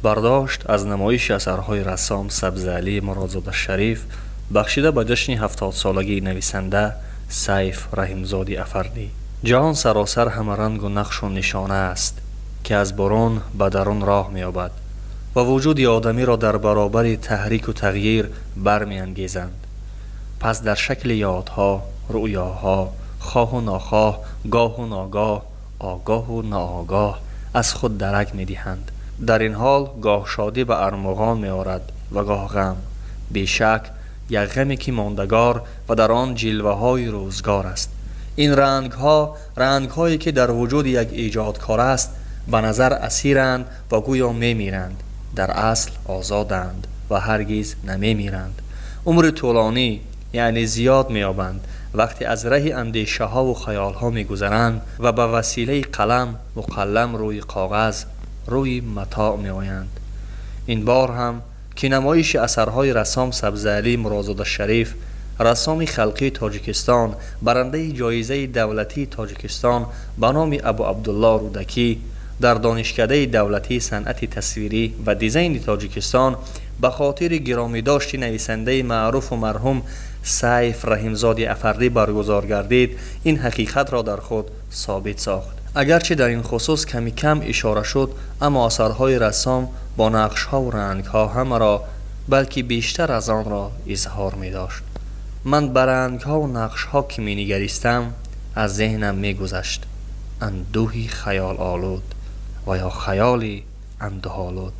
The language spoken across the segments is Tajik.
Бардошт аз намоиши асарҳои рассом Сабзалӣ Муродзода Шариф, бахшида ба ҷашни 70-солагии нависанда Сайф Раҳимзоди Афардӣ. Ҷаҳон саросар ҳама рангу нақшу нишона аст, ки аз бурун ба дарун роҳ меёбад ва вуҷуди одамиро дар баробари таҳрику тағйир бармеангезанд. Пас дар шакли ёдҳо, рӯёҳо, хоҳу нохоҳ, гоҳу ногоҳ, огоҳу ноогоҳ аз худ дарак медиҳанд. Дар ин ҳол гоҳ шодӣ ба армуғон меорад ва гоҳ ғам. Бешак, як ғаме ки мондагор ва дар он ҷилваҳои рӯзгор аст. Ин рангҳо, рангҳое ки дар вуҷуди як эҷодкор аст, ба назар асиранд ва гӯё мемиранд. Дар асл озоданд ва ҳаргиз намемиранд. Умри тӯлонӣ, яъне зиёд меёбанд, вақте аз раҳи андешаҳову хаёлҳо мегузаранд ва ба василаи қалам муқаллам рӯи коғаз, рӯи матоъ меоянд. Ин бор ҳам ки намоиши асарҳои рассом Сабзалӣ Муродзода Шариф, рассоми халқии Тоҷикистон, барандаи ҷоизаи давлатии Тоҷикистон ба номи Абу Абдулло Рӯдакӣ дар Донишкадаи давлатии санъати тасвирӣ ва дизайни Тоҷикистон ба хотири гиромидошти нависандаи маъруфу марҳум Сайф Раҳимзоди Афардӣ баргузор гардид, ин ҳақиқатро дар худ собит сохт. Агарчи дар ин хусус ками кам ишора шуд, аммо асарҳои рассом бо нақшҳову рангҳо ҳамаро, балки бештар аз онро изҳор медошт. Ман ба рангҳову нақшҳо ки менигаристам, аз зеҳнам мегузашт андӯҳи хаёлолуд ва ё хаёли андӯҳолуд.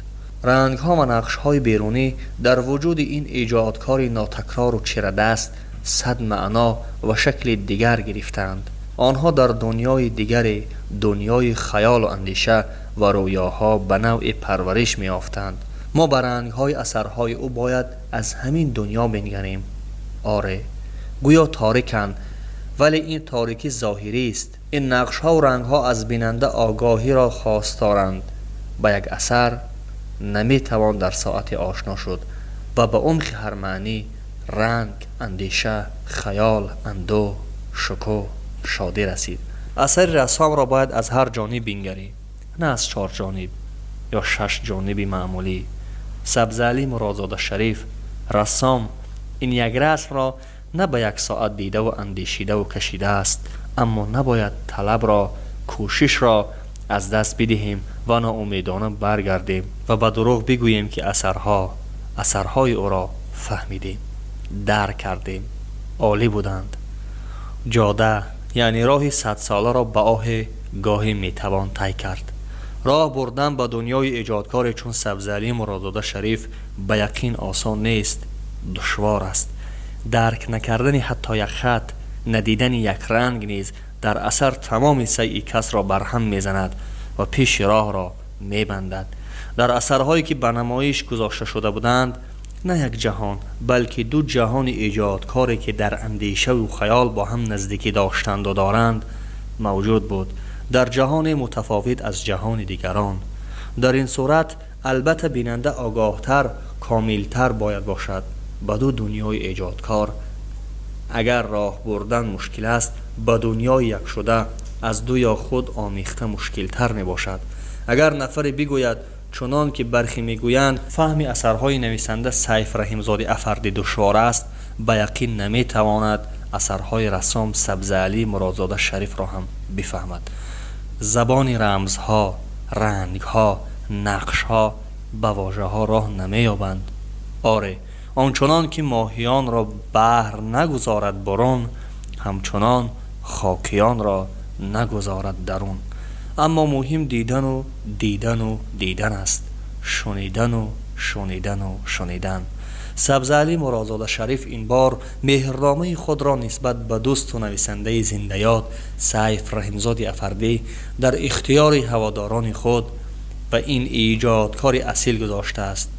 Рангҳо ва нақшҳои берунӣ дар вуҷуди ин эҷодкори нотакрору чирадаст сад маъно ва шакли дигар гирифтаанд. Онҳо дар дунёи дигаре, дунёи хаёлу андеша ва рӯёҳо ба навъе парвариш меёфтанд. Мо ба рангҳои асарҳои ӯ бояд аз ҳамин дунё бингарем. Оре, гӯё ториканд, вале ин торикӣ зоҳирист. Ин нақшҳову рангҳо аз бинанда огоҳиро хосторанд. Ба як асар наметавон дар соате ошно шуд ва ба умқи ҳар маънӣ, ранг, андеша, хаёл, андӯҳ, шукӯҳ, шодӣ расид. Асари рассомро бояд аз ҳар ҷониб бингарӣ, на аз чор ҷониб ё шаш ҷониби маъмулӣ. Сабзалӣ Муродзода Шариф рассом ин як расмро на ба як соат дидаву андешидаву кашидааст, аммо набояд талабро, кӯшишро аз даст бидиҳем ва ноумедона баргардем ва ба дурӯғ бигӯем, ки асарҳои ӯро фаҳмидем, дарк кардем, олӣ буданд. Ҷода, яъне роҳи садсоларо ба оҳе гоҳе метавон тай кард. Роҳ бурдан ба дунёи эҷодкоре чун Сабзалӣ Муродзода Шариф ба яқин осон нест, душвор аст. Дарк накардани ҳатто як хат, надидани як ранг низ дар асар тамоми сайи касро барҳам мезанад ва пеши роҳро мебандад. Дар асарҳое ки ба намоиш гузошта шуда буданд, на як ҷаҳон, балки ду ҷаҳони эҷодкоре ки дар андешаву хаёл бо ҳам наздикӣ доштанду доранд мавҷуд буд, дар ҷаҳоне мутафовит аз ҷаҳони дигарон. Дар ин сурат албатта бинанда огоҳтар, комилтар бояд бошад ба ду дунёи эҷодкор. Агар роҳ бурдан мушкил аст, ба дунёи якшуда аз ду ё худ омехта мушкилтар мебошад. Агар нафаре бигӯяд, чунон ки бархе мегӯянд, фаҳми асарҳои нависанда Сайф Раҳимзоди Афардӣ душвор аст, ба яқин наметавонад асарҳои рассом Сабзалӣ Муродзода Шарифро ҳам бифаҳмад. Забони рамзҳо, рангҳо, нақшҳо ба вожаҳо роҳ намеёбанд. Оре, ончунон ки моҳиёнро баҳр нагузорад бурун, ҳамчунон хокиёнро нагузорад дарун. Аммо муҳим дидану дидану дидан аст, шунидану шунидану шунидан. Сабзалӣ Муродзода Шариф ин бор меҳрномаи худро нисбат ба дӯсту нависандаи зиндаёд Сайф Раҳимзоди Афардӣ дар ихтиёри ҳаводорони худ ва ин эҷодкори асил гузоштааст.